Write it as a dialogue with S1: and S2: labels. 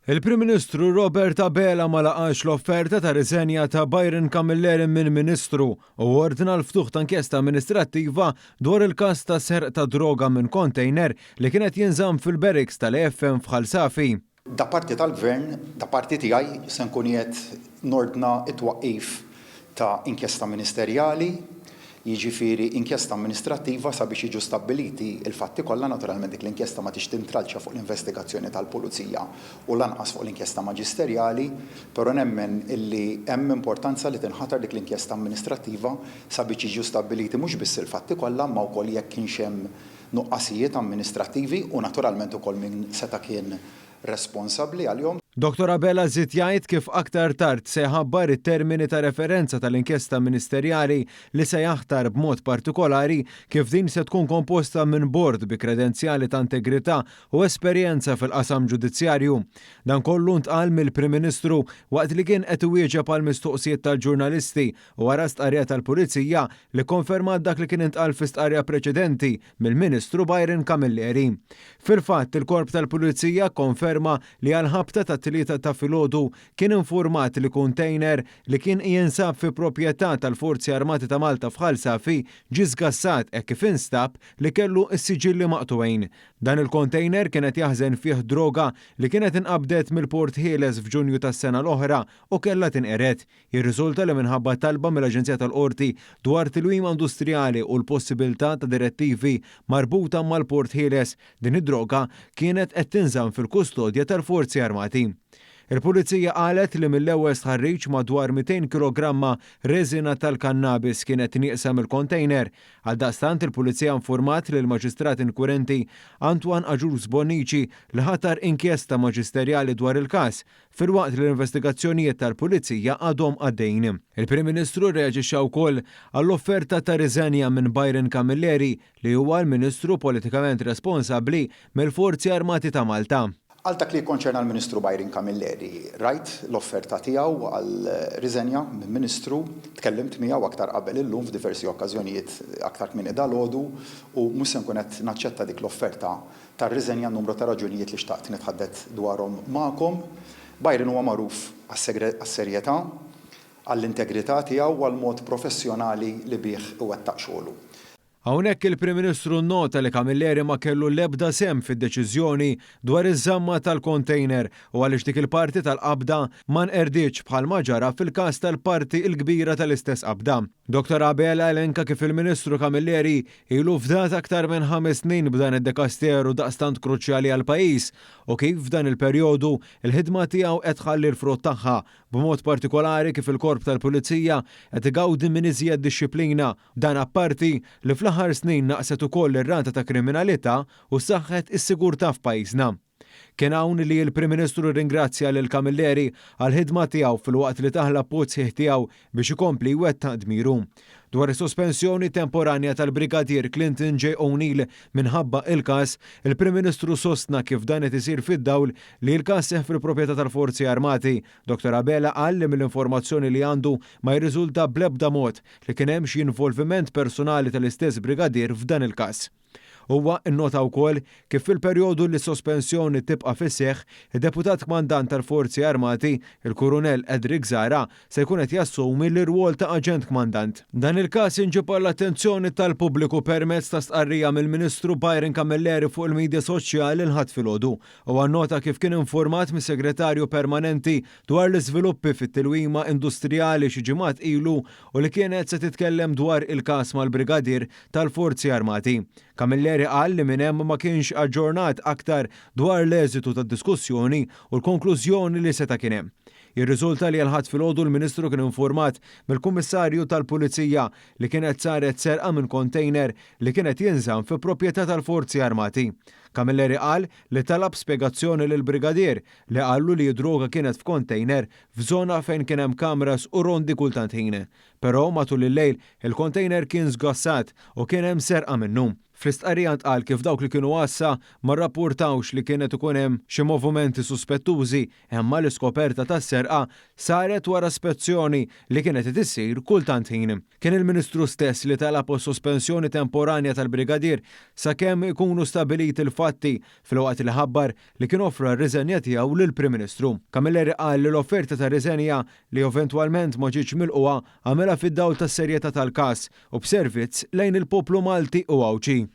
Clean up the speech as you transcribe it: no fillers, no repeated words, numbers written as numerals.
S1: Il-Prim Ministru Robert Abela ma laqax l-offerta ta' riżenja ta' Byron Camilleri minn Ministru u ordna l-ftuħ ta' inkjesta amministrattiva dwar il-każ ta' serq ta' droga minn kontejner li kien qed jinżamm fil-barracks tal-AFM f'Ħal Safi.
S2: Da parti tal-Gvern, da parti tiegħi, se nkun qiegħed nordna t-twaqqif ta' inkjesta ministerjali, jiġifieri inkjesta amministrattiva sabiex jiġu stabbiliti l-fatti kollha. Naturalment dik l-inkjesta ma tix tintralċa fuq l-investigazzjoni tal-Pulizija u lanqas fuq l-inkjesta maġisterjali, però nemmen illi hemm importanza li tinħatar dik l-inkjesta amministrattiva sabiex jiġu stabbiliti mhux biss il-fatti kollha imma wkoll jekk kienx hemm nuqqasijiet amministrattivi u naturalment ukoll min seta' kien responsabbli għalihom.
S1: Dottor Abela żied jgħid kif aktar tard se jħabbar it-termini ta' referenza tal-inkjesta ministerjali li se jaħtar b'mod partikolari kif din se tkun komposta minn bord bi kredenzjali ta' integrità u esperjenza fil-qasam ġudizzjarju. Dan kollu ntqal mill-Prim Ministru waqt li kien qed iwieġeb għal mistoqsijiet tal-ġurnalisti u wara stqarrija tal-Pulizija li kkonfermat dak li kien intqal fi stqarrija preċedenti mill-Ministru Byron Camilleri. Fil-fatt, il-Korp tal-Pulizija kkonferma li għall-ħabta tat-Tlieta ta' filgħodu kien infurmat li kontejner li kien jinsab fi proprjetà tal-Forzi Armati ta' Malta f'Ħal Safi ġie sgassat hekk kif instab li kellu s-siġilli maqtugħin. Dan il-kontejner kien qed jaħżen fih droga li kienet inqabdet mill-Port Ħieles f'Ġunju tas-sena l-oħra u kellha tinqered. Jirriżulta li minħabba talba mill-Aġenzija tal-Qorti dwar tilwima industrijali u l-possibilità ta' direttivi marbuta mal-Port Ħieles, din id-droga kienet qed tinżamm fil-kustodja tal-Forzi Armati. Il-Pulizija qalet li mill-ewwel stħarriġ madwar 200 kilogramma reżina tal-kannabis kienet nieqsa mill-kontejner. Għaldaqstant il-Pulizija infurmat lill-Maġistrat Inkwirenti Antoine Agius Bonnici li ħatar inkjesta maġisterjali dwar il-każ filwaqt li l-investigazzjonijiet tal-Pulizija għadhom għaddejjin. Il-Prim Ministru rreaġixxa wkoll għall-offerta ta' riżenja minn Byron Camilleri li huwa l-Ministru politikament responsabbli mill-Forzi Armati ta' Malta.
S2: Għal dak li jikkonċerna l-Ministru Byron Camilleri, rajt l-offerta tiegħu għal riżenja minn Ministru, tkellimt miegħu aktar qabel illum f'diversi okkażjonijiet aktar kmieni dalgħodu u mhux se nkun qed naċċetta dik l-offerta tar-riżenja numru ta' raġunijiet li xtaqt nitħaddet dwarhom magħkom. Byron huwa magħruf għas-serjetà, għall-integrità tiegħu u għall-mod professjonali li bih iwettaq xogħlu.
S1: Hawnhekk il-Prim Ministru nnota li Camilleri ma kellu l-ebda sehem fid-deċiżjoni dwar iż-żamma tal-kontejner u għaliex dik il-parti tal-qabda ma nqerdietx bħalma ġara fil-każ tal-parti l-kbira tal-istess qabda. Dottor Abela elenka kif il-Ministru Camilleri Ilu fdat aktar minn ħames snin b'dan id-dekasteru daqstant kruċjali għall-pajjiż u kif f'dan il-perjodu l-ħidma tiegħu qed tħalli l-frott tagħha, b'mod partikolari kif il-Korp tal-Pulizija qed igawdi minn iżjed dixxiplina. Dan apparti li fl-aħħar snin naqset ukoll ir-rata ta' kriminalità u ssaħħet is-sigurtà f'pajjiżna. Kien hawn li l-Prim Ministru rringrazzja lil Camilleri għall-ħidma tiegħu filwaqt li tah l-appoġġ sħiħ tiegħu biex ikompli jwettaq dmiru. Dwar is-sospensjoni temporanja tal-Brigadier Clinton J. O'Neill minħabba il-każ, il-Prim Ministru sostna kif dan qed isir fid-dawl li l-każ seħħ fil-proprjetà tal-Forzi Armati. Dottor Abela qal li mill-informazzjoni li għandu ma jirriżulta bl-ebda mod li kien hemm xi involviment personali tal-istess Brigadier f'dan il-każ. Huwa nnota wkoll kif fil-perjodu li s-sospensjoni tibqa' fis-seħħ, id-Deputat Kmandant tal-Forzi Armati, il-Kurunell Edric Zahra, se jkun qed jassumi l-irwol ta' Aġent Kmandant. Dan il-każ inġieb għall-attenzjoni tal-pubbliku permezz ta' stqarrija mill-Ministru Byron Camilleri fuq il-midja soċjali l-Ħadd filgħodu. Huwa nnota kif kien infurmat mis-Segretarju Permanenti dwar l-iżviluppi fit-tilwima industrijali xi ġimgħat ilu u li kienet se titkellem dwar il-każ mal-Brigadier tal-Forzi Armati. Camilleri qal li minn hemm ma kienx aġġornat aktar dwar l-eżitu tad-diskussjoni u l-konklużjoni li seta' kien hemm. Jirriżulta li l-Ħadd filgħodu l-Ministru kien infurmat mill-Kummissarju tal-Pulizija li kienet saret serqa minn kontejner li kien qed jinżamm fi proprjetà tal-Forzi Armati. Camilleri qal li talab spjegazzjoni lill-Brigadier li qallu li d-droga kienet f'kontejner f'żona fejn kien hemm kameras u rondi kultant ħin. Però matul il-lejl il-kontejner kien sgassat u kien hemm serqa minnu. Fl-istqarrija ntqal kif dawk li kienu għassa ma rrappurtawx li kienet ikun hemm xi movimenti suspettużi, imma l-iskoperta tas-serqa saret wara spezzjoni li kienet qed issir kultant ħin. Kien il-Ministru stess li talab sospensjoni temporanja tal-Brigadier sakemm ikunu stabiliti l-fatti, filwaqt li ħabbar li kien offra r-riżenja tiegħu lill-Prim Ministru. Camilleri qal li l-offerta ta' riżenja, li eventwalment ma ġietx milqugħa, għamilha fid-dawl tas-serjetà tal-każ u b'servizz lejn il-poplu Malti u Għawdxi.